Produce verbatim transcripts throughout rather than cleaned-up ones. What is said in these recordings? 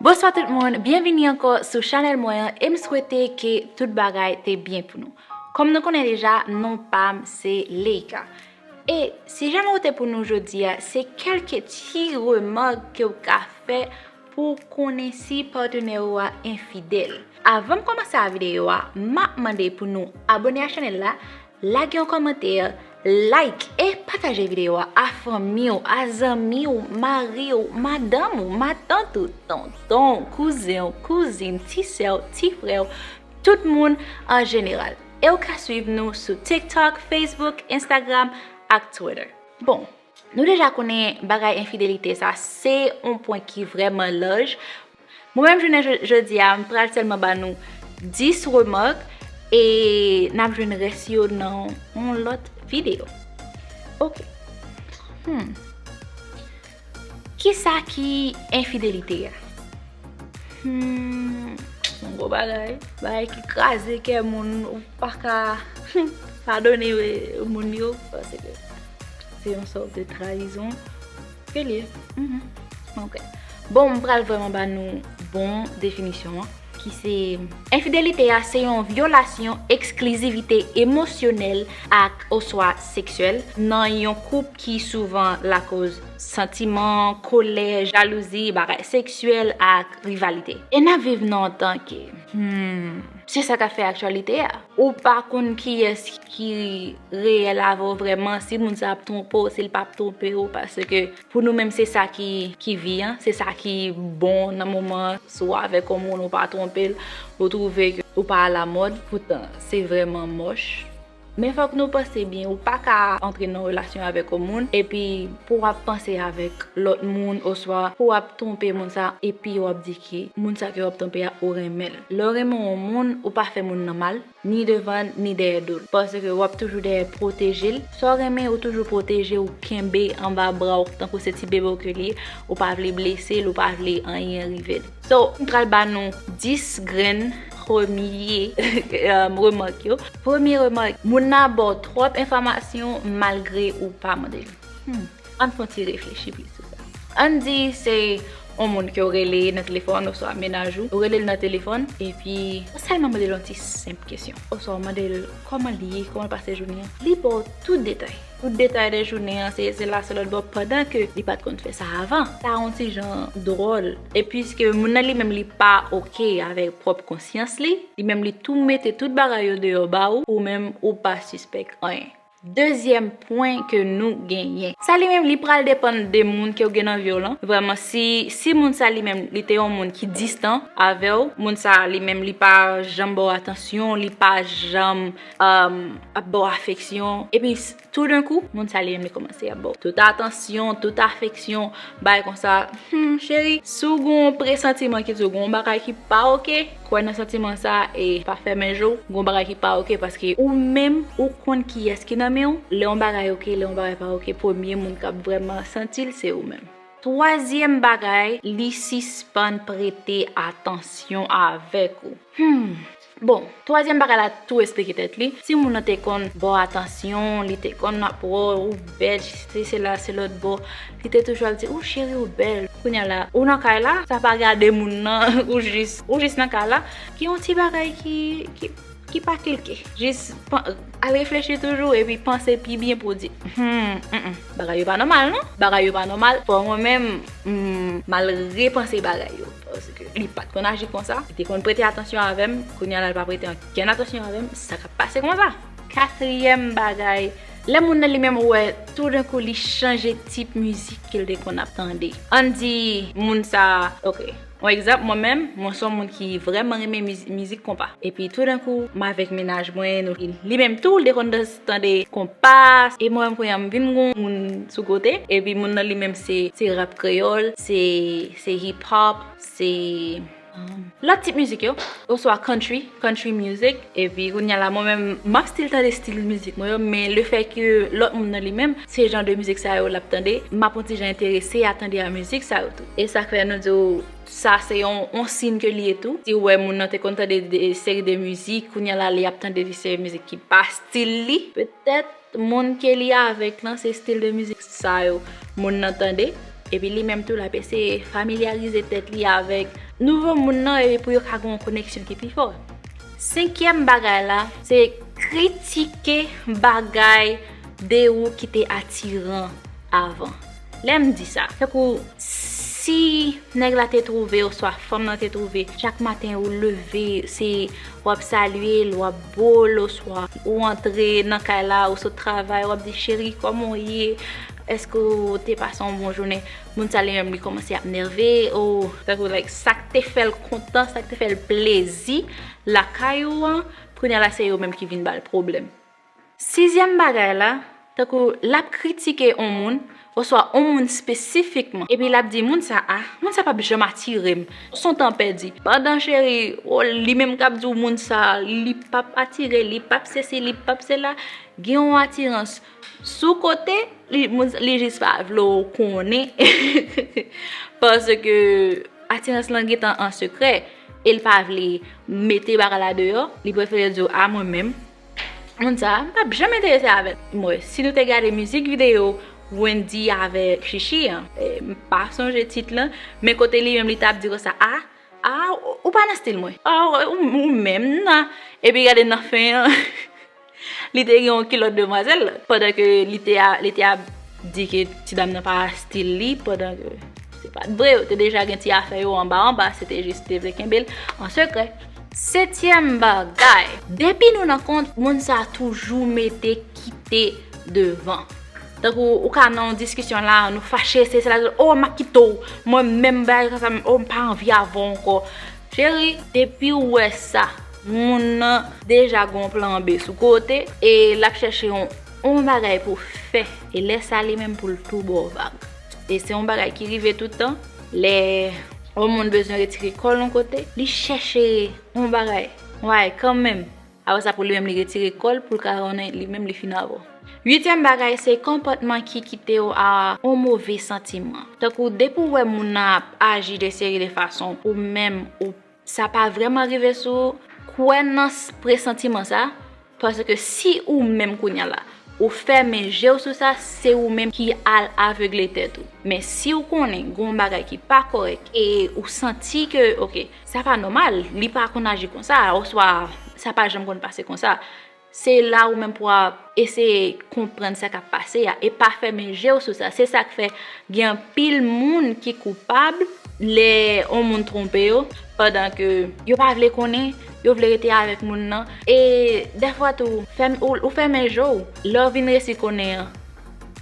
Bonswa tout moun, byenvini ankò sou chanèl mwen an e m swete ke tout bagay te byen pou nou. Kòm nou konnen deja, non pa m se Leika. E si janm ou te pou nou jodi a, se kèlke ti remak ke w ka fè pou w konnen si patnè ou a enfidèl. Avan m kòmanse a videyo a, m ap mande pou nou abòne a chanèl la, lage yon kòmantè, like e pataje videyo a a fanmi w, a zanmi w, mari w, madanm ou, matant ou, tonton w, kouzen w, kouzin, ti sè w, ti frè w, tout moun an jeneral. E w ka swiv nou sou TikTok, Facebook, Instagram ak Twitter. Bon, nou deja konnen bagay enfidelite sa se yon pwen ki vrèman laj. Mwen menm jounen jodi a, m pral sèlman ba nou dis remak e n ap jwenn rès yo nan yon lòt videyo. Ok. Hmm. Kisa ki enfidelite a? Hmm, yon gwo bagay. Bagay ki kraze kè moun, ou pa ka padone moun yo, paske se yon sòt de trayizon. Ke li ye? Mhm. Ok. Bon, m pral vrèman ba nou bon definisyon an, ki se, enfidelite a se yon vyolasyon eksklizivite emosyonèl ak oswa seksyèl nan yon koup ki souvan lakoz santiman, kolè, jalouzi, bagay seksyèl ak rivalite. E n ap viv nan yon tan ke, hmm, se sa k ap fè aktyalite a. Ou pa konn kiyès ki reyèl avè w vrèman, si moun sa ap twonpe w, si l p ap twonpe w, paske pou nou menm se sa ki, ki vi an, se sa ki bon nan moman an. Si w avèk yon moun ou pa twonpe l, ou twouve ke ou pa alamòd, poutan se vrèman mòch. Men fòk nou panse byen, ou pa ka antre nan relasyon avèk yon moun epi pou w ap panse avèk lòt moun oswa pou w ap twonpe moun sa epi w ap di ke moun sa ke w ap twonpe a ou renmen l. Lè w renmen yon moun, ou pa fè moun nan mal, ni devan ni dèyè do l. Paske w ap toujou dèyè pwoteje l. Sa w renmen, ou toujou pwoteje, ou kenbe anba bra w tankou se ti bebe w ke l ye, ou pa vle blese l, ou pa vle anyen rive l. So, m pral ba nou dis grenn premye, um, remak yo. Premye remak, moun nan ba w twòp enfòmasyon malgre ou pa mande l. Hmm. Ann fè yon ti reflechi plis sou sa. Ann di se yon moun ke w rele nan telefòn oswa mennaj ou, ou rele l nan telefòn epi ou sèlman mande l yon ti senp kesyon. Oswa w mande l kòman l ye, kòman l pase jounen an. Li ba w tout detay. Tout detay de jounen an, se, se la, se lòt bò, pandan ke li pa t konn fè sa avan. Sa yon ti jan dwòl. E piske moun nan li menm li pa oke avèk pwòp konsyans li, li menm li tou mete tout bagay yo deyò ba ou, ou menm ou pa sispèk anyen. Dezyèm pwen ke nou genyen. Sa li menm li pral depann de moun ke w gen nan vi w lan. Vrèman, si, si moun sa li menm li te yon moun ki distan avè w, moun sa li menm li pa janm ba w atansyon, li pa janm, um, ap ba w afeksyon. Epi s-, toudenkou, moun sa li menm li kòmanse ap ba w tout atansyon, tout afeksyon, bagay konsa. Hmm, cheri, si w gen yon presantiman ki di w gen yon bagay ki pa oke, kwè nan santiman sa e pa fèmen je w, gen yon bagay ki pa oke paske ou menm, ou konn kiyès ki nan men w. Lè yon bagay oke, lè yon bagay pa oke, premye moun k ap vrèman santi l, se ou menm. Twazyèm bagay, li sispann prete atansyon avèk ou. Hmm. Bon, twazyèm bagay la tou esplike tèt li. Si moun nan te konn ba w atansyon, li te konn ap wè w, ou bèl, se, se la, se lòt bò, li te toujou ap di, ou cheri, ou bèl. Kounye a la, ou nan kay la, sa pa gade moun nan, ou jis, ou jis nan kay la. Gen yon ti bagay ki, ki, ki pa klike. Jis pan-, al reflechi toujou epi panse pi byen pou w di, hmm, mm, mm, bagay yo pa nòmal, non? Bagay yo pa nòmal. Fò mwen menm, mm, m al repanse bagay yo. Paske li pa t konn aji konsa. Li te konn prete atansyon avè m. Kounye a la, li pa prete ankenn atansyon avè m. Sa k ap pase konsa? Katriyèm bagay, lè moun nan li menm wè, toudenkou li chanje tip mizik ke l te konn ap tande. Ann di moun sa, ok, yon egzanp, mwen menm, mwen se yon moun ki vrèman renmen miz-, mizik konpa. Epi toudenkou, m avèk mennaj mwen, nou, li menm tou, li te konn dans-, tande konpa. E mwen menm kounye a m vin gon moun sou kote. Epi moun nan li menm se, se rap kreyòl, se, se hip hop, se, um, lòt tip mizik yo, oswa country, country music. Epi kounye a la, mwen menm, m ap still tande stil mizik mwen yo, men le fè ke lòt moun nan li menm, se jan de mizik sa yo l ap tande, m ap yon ti jan enterese a tande a mizik sa yo tou. E sa k fè nou di w, sa se yon, yon siy ke li ye tou. Si w wè moun nan te konn tande de seri de mizik, kounye a la li ap tande de seri mizik ki pa stil li, petèt moun ke li avèk lan, se stil de mizik sa yo moun nan tande. Epi li menm tou l ap eseye familyarize tèt li avèk nouvo moun nan epi pou yo ka gen yon koneksyon ki pi fò. Senkyèm bagay la, se kritike bagay de ou ki te atiran avan. Lè m di sa, tankou si nèg la te twouve oswa fanm nan te twouve, chak maten ou leve, se w ap salye l, w ap bo l, oswa ou antre nan kay la, ou sot travay, w ap di, "Cheri, kòman w ye? Èske w te pase yon bon jounen?" Moun sa li menm li kòmanse ap nève, ou tankou like, sa k te fè l kontan, sa k te fè l plezi lakay ou an, kounye a la se yo menm ki vin ba l pwoblèm. Sizyèm bagay la, tankou l ap kritike on moun, oswa on moun espesifikman, epi l ap di, "Moun sa a, moun sa p ap janm atire m, s on tan pèdi." Pandan cheri, o, li menm k ap di w, "Moun sa, li p ap atire, li p ap sesi, li p ap sela," gen yon atirans sou kote, li, moun, li jis pa vle w konnen, paske atirans lan gentan an sekrè, e l pa vle mete bagay la deyò, li prefere di w, "A, mwen menm, moun sa, m p ap janm enterese avè l." M wè, si nou te gade mizik videyo Wendy avèk Chichi an, eh, m pa sonje tit lan, men kote li menm li t ap di konsa, "A, a, ou, ou pa nan stil mwen. A, ou, ou menm nan." Epi gade nan fen an, li te gen yon kilòt demwazèl, pandan ke li te a, li te ap di ke ti dam nan pa stil li, pandan ke se pa t vre, yo te deja gen ti afè yo anba anba, se te jis te vle kenbe l an sekrè. Setyèm bagay, depi nou nan kont, moun sa toujou mete kite devan. Tankou ou ka nan yon diskisyon la, nou fache, se, se la, "O, m ap kite w, mwen menm bagay konsa, o, m pa anvi avè w ankò." Cheri, depi w wè sa, moun nan deja gon plan B sou kote, e l ap chèche yon, yon bagay pou fè, e lè sa li menm pou l tou ba w vag. E se yon bagay ki rive tout tan, lè yon moun bezwen retire kò l yon kote, li chèche yon bagay, yon bagay kanmenm. Apre sa, pou li menm, li retire kò l, pou l ka konnen li menm, li fin avè w. Uityèm bagay, se konpòtman ki kite w a yon move santiman. Tankou, depi w wè moun nan ap aji de seri de fason, ou menm, ou, sa pa vrèman rive sou ou, kwè nan s-, presantiman sa, paske si ou menm kounye a la, ou fèmen je w sou sa, se ou menm ki al avegle tèt ou. Men si w konnen gon bagay ki pa kòrèk e ou santi ke, oke, sa pa nòmal, li pa konn aji konsa, oswa sa pa janm konn pase konsa. Se la ou menm pou ap eseye konprann sa k ap pase a, e pa fèmen je w sou sa. Se sa k fè gen anpil moun ki koupab lè yon moun twonpe yo, pandan ke yo pa vle konnen, yo vle rete avèk moun nan. E dèfwa tou, fèm-, ou, ou fèmen je w, lè w vin resi konnen an,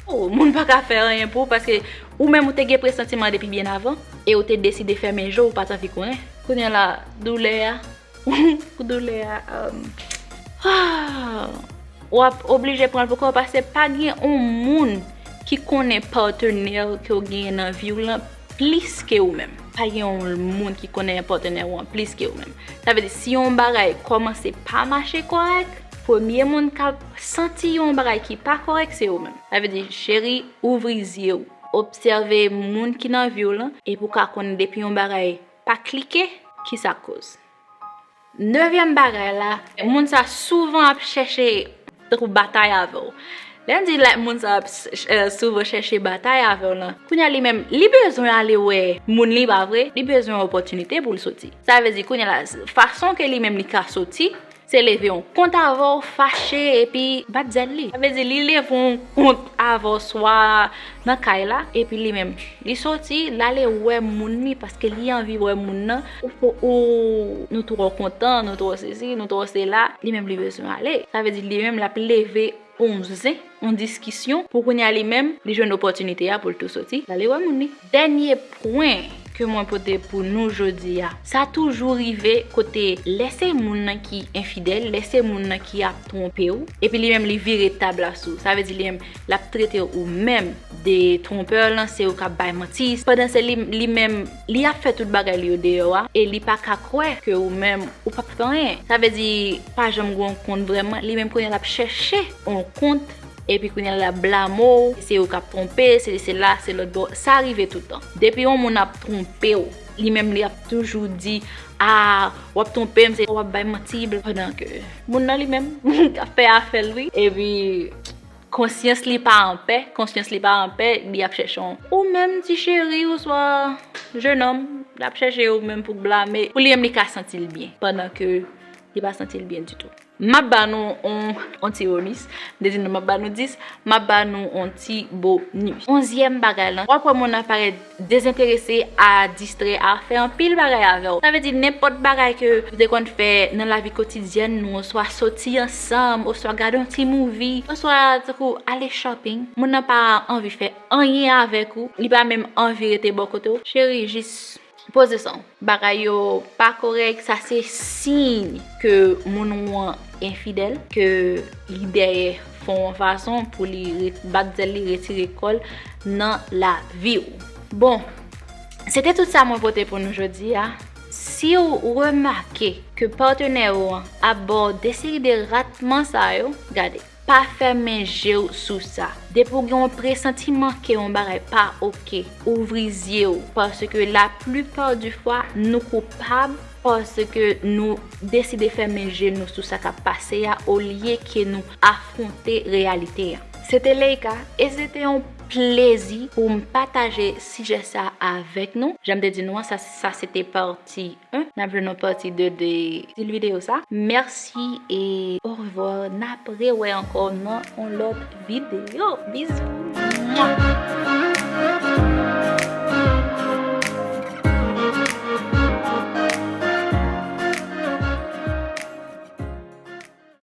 o, moun pa ka fè anyen pou ou, paske ou menm ou te gen presantiman depi byen avan, e ou te deside fèmen je w, ou pa t anvi konnen. Kounye a la, doulè a, pou doulè a, um, ah, w ap oblije pran l pou kò w, paske pa gen yon moun ki konnen patnè ke w genyen nan vi w lan plis ke ou menm. Pa gen yon moun ki konnen patnè w an plis ke ou menm. Sa vle di, si yon bagay kòmanse pa mache kòrèk, premye moun k ap santi yon bagay ki pa kòrèk, se ou menm. Sa vle di, cheri, ouvri zye w. Obsève moun ki nan vi w lan, epi w ka konnen depi yon bagay pa klike, ki sa k koz. Nevyèm bagay la, moun sa souvan ap chèche tankou batay avè w. Lè m di la, moun sa ap s-, ch-, eh, souvan chèche batay avè w lan, kounye a li menm, li bezwen ale wè moun li, pa vre? Li bezwen opòtinite pou l soti. Sa vle di, kounye a la, fason ke li menm li ka soti, se leve yon kont avè w, fache, epi bat zèl li. Sa vle di, li leve yon kont avè w, swa nan kay la, epi li menm, li soti, l ale wè moun li, paske li anvi wè moun nan, ou, ou, nou twò kontan, nou twò sesi, nou twò sela, li menm li bezwen ale. Sa vle di, li menm, l ap leve yon zen, yon diskisyon, pou kounye a li menm, li jwenn opòtinite a pou l tou soti, l ale wè moun li. Dènye pwen ke mwen pote pou nou jodi a, sa toujou rive kote lè se moun nan ki enfidèl, lè se moun nan ki ap twonpe w, epi li menm li vire tab la sou ou. Sa vle di li menm, l ap trete ou menm de twonpè lan, se ou k ap bay manti. Pandan se li, li menm, li ap fè tout bagay li yo deyò a, e li pa ka kwè ke ou menm, ou p ap fè anyen. Sa vle di, pa janm gen yon kont vrèman, li menm kounye a l ap chèche yon kont, epi kounye a l ap blame w, se ou k ap twonpe, se, se la, se lòt bò. Sa rive tout tan. Depi yon moun ap twonpe w, li menm li ap toujou di, "A, w ap twonpe m, se w ap bay manti," bla, pandan ke moun nan li menm, k ap fè afè l, wi. Epi, konsyans li pa anpè, konsyans li pa anpè, li ap chèche yon. Ou menm ti cheri, oswa jennonm, l ap chèche ou menm pou blame, pou li menm li ka santi l byen, pandan ke li pa santi l byen ditou. M ap ba nou on, on ti bonis. M te di nou m ap ba nou dis, m ap ba nou on ti bonis. Onzyèm bagay lan, w ap wè moun nan parèt dezenterese, a distrè, a fè anpil bagay avè w. Sa vle di nenpòt bagay ke nou te konn fè nan lavi kotidyèn nou, oswa soti ansanm, oswa gade yon ti movie, oswa tankou ale shopping. Moun nan pa anvi fè anyen avèk ou, li pa menm anvi rete bò kote w. Cheri, jis poze san w. Bagay yo pa kòrèk, sa se siy ke moun ou an enfidèl, ke li dèyè fè w yon fason pou li re-, bat zèl li, retire kò l nan lavi w. Bon, se te tout sa mwen pote pou nou jodi a. Si w remake ke patnè ou an ap ba w de seri de ratman sa yo, gade, pa fèmen je w sou sa. Depi w gen yon presantiman ke yon bagay pa oke, ouvri zye w, paske la plipa di fwa, nou koupab paske nou deside fèmen je nou sou sa k ap pase a, olye ke nou afwonte reyalite a. Se te Leika, e se te yon plezi pou m pataje sijè sa avèk nou. Jan m te di nou an, sa, sa se te pati en. N ap jwenn yon pati de, de stil videyo sa. Mèsi e orevwa. N ap rewè ankò nan yon lòt videyo. Bizou. Mwa.